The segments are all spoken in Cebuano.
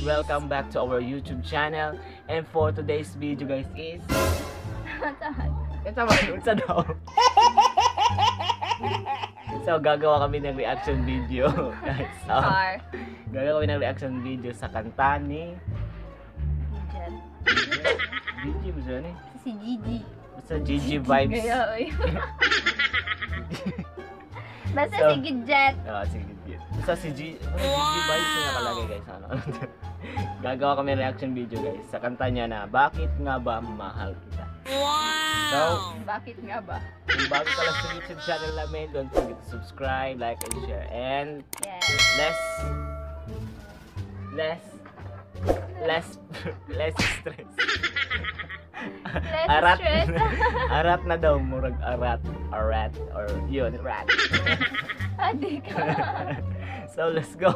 Welcome back to our YouTube channel. And for today's video guys is... Unsa daw? So gagawa kami ng reaction video guys. So, gagawa kami ng reaction video sa kanta ni Gigi ba siya ni? Si Gigi. Basta Gigi vibes. Basta si Gidjet. Si Gidjet. Basta si Gigi vibes na nakalagay guys. Ano? Gagawa kami ng reaction video guys sa kanta niya na Bakit Nga Ba Mahal Kita. Wow! So, bakit nga ba? Kung bago ka lang sa YouTube channel namin, don't forget to subscribe, like, and share. And yes. less stress. Less arat, stress. Arat na daw, murag arat, arat, or yun, rat. Adi ka. So, let's go.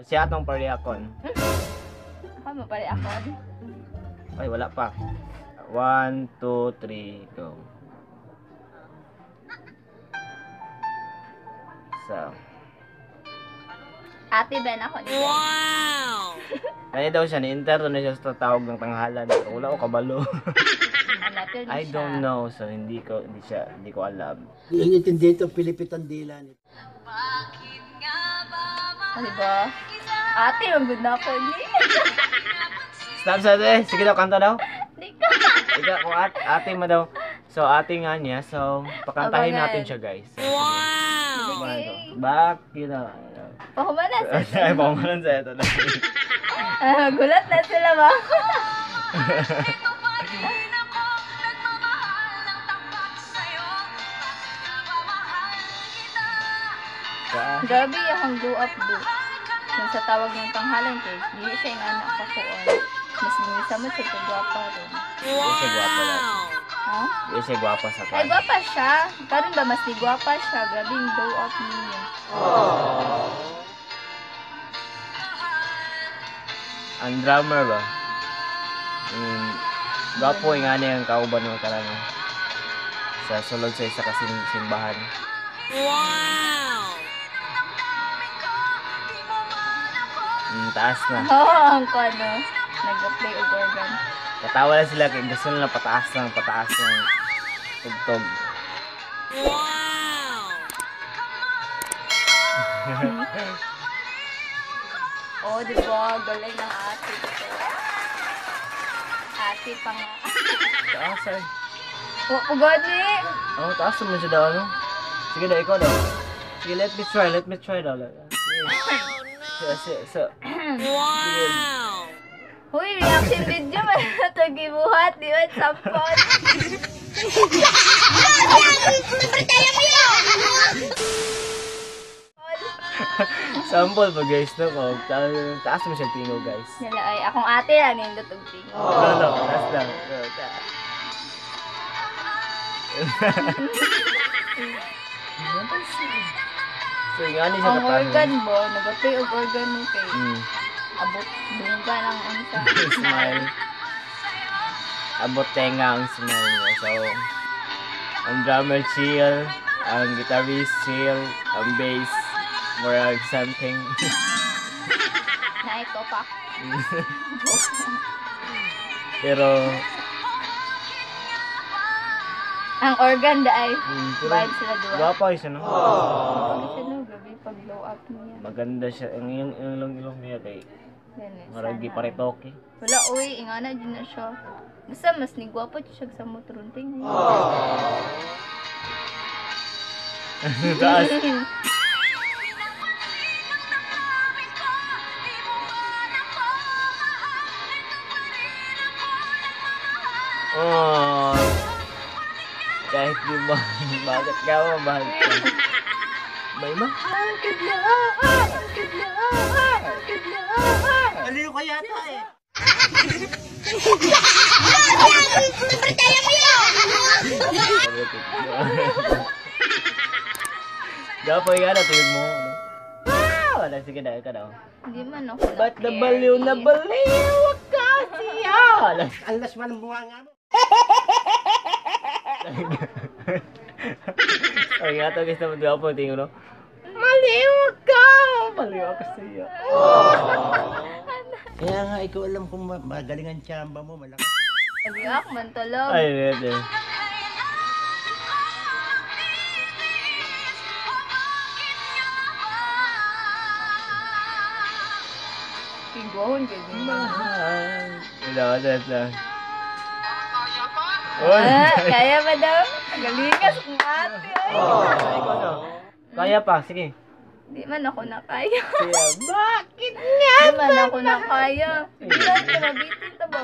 Siya atong pariakon. Ako mo pariakon? Ay, wala pa. 1, 2, 3, go. So. Ate Ben ako ni Ben. Wow! Kaya daw siya, ni-enter na siya sa tawag ng tanghalan. Wala ko kabalo. I don't know, so hindi ko alam. Hindi ito Pilipitan dila nito. Bakit nga ba? Diba? Ate, ang good na ako ni. Stop sa ate. Sige daw, kanta daw. Hindi ka. Ikaw, kung ate mo daw. So, ate nga niya. So, pakantahin natin siya, guys. So, wow! Sige. Bakit na? Pahumanan sa ito. Ay, pahumanan sa ito. Gulat na sila ba? Grabe yung glow up do. Yung sa tawag ng tanghalan kay, hindi siya yung anak ako. Mas ginisa mo siya kagwapa rin. Hindi siya gwapa lang. Ha? Hindi siya gwapa sa kanya. Ay, gwapa siya. Karon ba, mas di gwapa siya. Grabe yung glow up niya. Aww. Ang drummer ba? Gwapo yung ano yung kauban ng karano. Sa sulod sa isa kasing simbahan. Wow! Taas na. Oo, ang kano. Nag-play og organ. Katawa lang sila kay gusto nila pataas ng tugtog. Wow! Oh, di ba? Galing ng ate ko. Ate pa nga. Taas ay. Oh, gani. Oh, taas naman siya daw, ano? Sige daw, ikaw daw. Sige, let me try daw. So, wow! Huy, reaction video man ito gibuhat, di ba? Sampon. Sample ba guys, no? Taas mo siya tingo, guys. Nala, ay, akong ate lang yung lutog tingo. No, taas lang. So, yung ano siya ang organ mo, nag-play og organ mo kay abot dungga ng unsa. Smile. Abot tenga ang smile niya. So, ang drummer chill, ang guitarist chill, ang bass, more like something. Naiko pa. Pero, ang organ da ay vibe sila duwa. Gwapa siya, no? Gwapa siya, no? Grabe pag blow up niya. Maganda siya. Ang ilong-ilong niya kay marag di paretoke. Wala, uy. Ingana din na siya. Basta mas ni gwapa siya sa motrunting. Taas. Oh. Kahit di ba, bakit ka ba, mahal ka? May mahal ka na, ka na, ka na. Aliw ka yata eh. Gapoy ka na, tingin mo. Wala, sige na, ikaw daw. Hindi man ako Ba't nabaliw na baliw ka siya? Alas man ang bunga nga mo. Ay, nga to guys, naman di ako tingin, no? Maliw ka! Maliw ako siya. Kaya nga, ikaw alam kung magaling ang tsamba mo, malakas. Nag-iak man tulog. Ay, wait, eh. Kigwahon kay din. Mahal. Wala, wala, wala. Oy! Ah, kaya ba daw? Galingas kung ate. Ay. Ikaw na. Kaya pa, sige. Di man ako nakaya. Sige. Bakit nga? Di man ako nakaya. Di man ko mabitin to ba?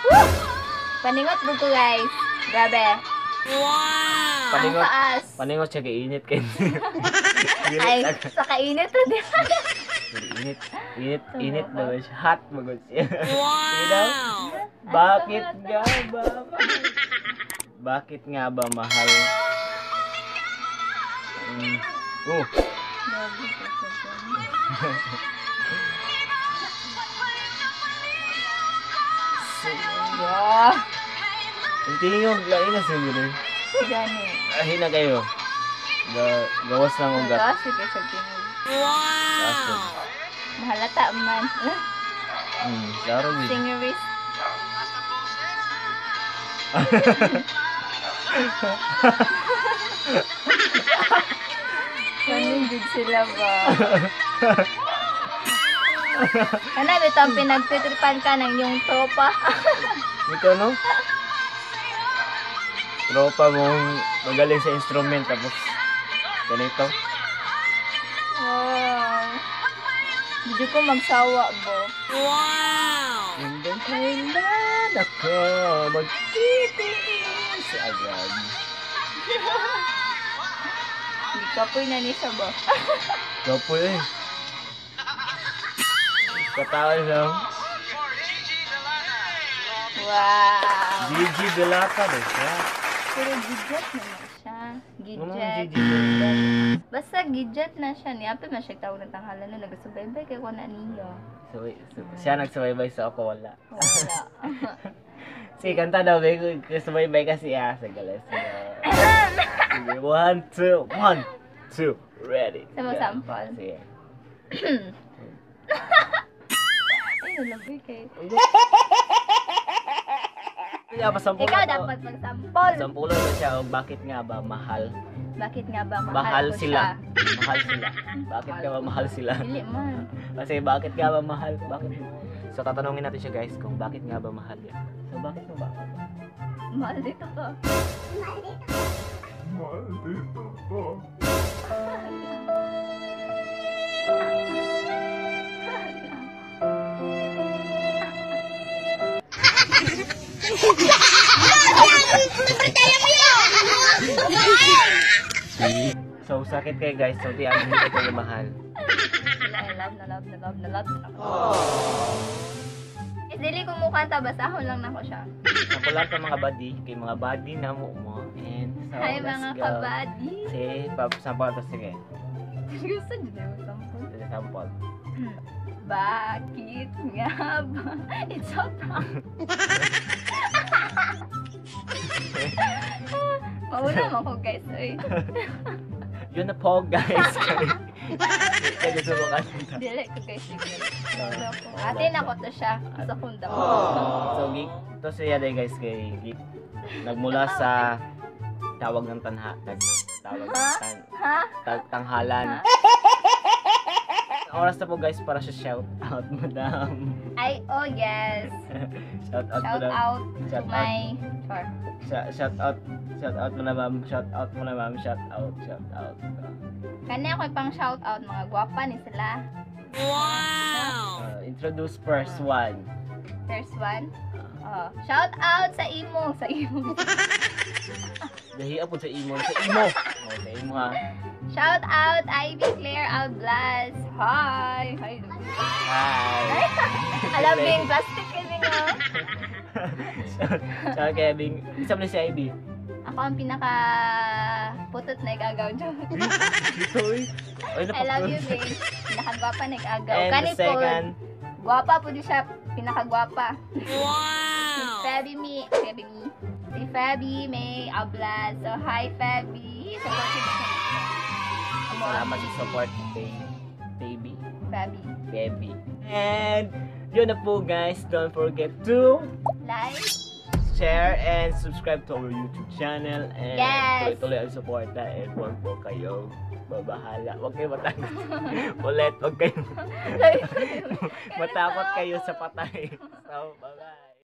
Woo! Paningot ko guys. Grabe. Wow! Ang Paningot. taas. Paningot siya kay init kay. Ay, sa kainit to di. Init, init, init naman siya. Hot magod siya. Wow! Bakit nga ba? Bakit nga ba mahal? Oh, Grabe. Wow. Ang tingog, lain na siguro. Gani. Ahin na kayo. Gawas lang ugat. Taas kay sa tinog. Wow! Mahalata man. Klaro gid. Singerist. Ganun gud sila ba? Kana bitaw pinagtitripan ka ng iyong tropa. Ito no? Tropa mong magaling sa instrument tapos ganito. Wow. Hindi ko magsawa bo. Wow! Hanggang kailan ako magtitiis agad. Hindi kapoy na ni siya ba? Kapoy eh. Katawa siya. Wow. Gigi Delata ba siya? Pero gidget naman siya. Ano Gidget. Gigi Delata? Basta gidget na siya. Niya pa man siya tawag ng tanghalan no. Nagsubaybay kay ko na niyo. So, siya nagsubaybay sa ako, wala. Wala. Sige, kanta daw, babe. Sumaybay kasi ah. Sige, let's go. Sige, 1, 2, 1, 2, ready. Sa mga sample. Sige. Ay, nalabi kay. Kaya pa sample Ikaw na to. dapat magsampol. Sampulo na siya. Oh, bakit nga ba mahal? Bakit nga ba mahal, Mahal ko sila. siya? Mahal sila. Bakit nga ba mahal sila? Dili man. Kasi bakit nga ba mahal? Bakit? So tatanungin natin siya guys kung bakit nga ba mahal yan. So bakit mo ba? Mahal dito ka. So sakit kayo guys. So di ang hindi kayo mahal. Wala, love na love na love na love na ako. Is dili ko mukha ta basahon lang nako siya. Ako lang ta mga buddy, kay mga buddy na mo mo. And so, Hi let's mga go. kabady. Sige, sample to sige. Gusto dyan yung sample. Sige, sample. Bakit nga ba? It's so tough. Mauna mo ko guys. Oy. Yun na po guys. Kaya gusto mo kanta. Dili ko guys. Ate na ko to siya. Sa kunda ko. So geek, to siya day guys kay geek. Nagmula sa tawag ng tanha, tawag ng tan, Ha? tanghalan. Oras na po guys para sa shout out madam. Ay, oh yes. Shout out Shout madam. out to Shout out. my... Char. Shout out, shout out mo na ma'am, shout out mo na ma'am, shout out, shout out. Kani ako pang shout out mga gwapa ni sila. Wow! Introduce first one. First one. Oh, shout out sa imo, sa imo. Dahiya po sa imo, sa imo. Oh, sa imo ha. Shout out Ivy Claire Alblas. Hi. Hi. Hi. Alam bing plastic kini no. Shout out kay Bing. Isa mo na si Ivy. Ako ang pinaka putot na igagaw. Joke. Ito eh. Ay, I love you, babe. Pinakagwapa na igagaw. And Kani the second, po, gwapa po di siya. Pinakagwapa. Wow! Fabi me. Fabi me. Si Fabi May Abla. So, hi, Fabi. Supportive siya. Amo, Salamat sa support, baby. Baby. Fabi. Baby. And yun na po, guys. Don't forget to Like. Share and subscribe to our YouTube channel. And tuloy-tuloy ang suporta. And huwag po kayo mabahala. Huwag kayo matakot. Ulit, huwag kayo matakot kayo sa patay. So, bye-bye.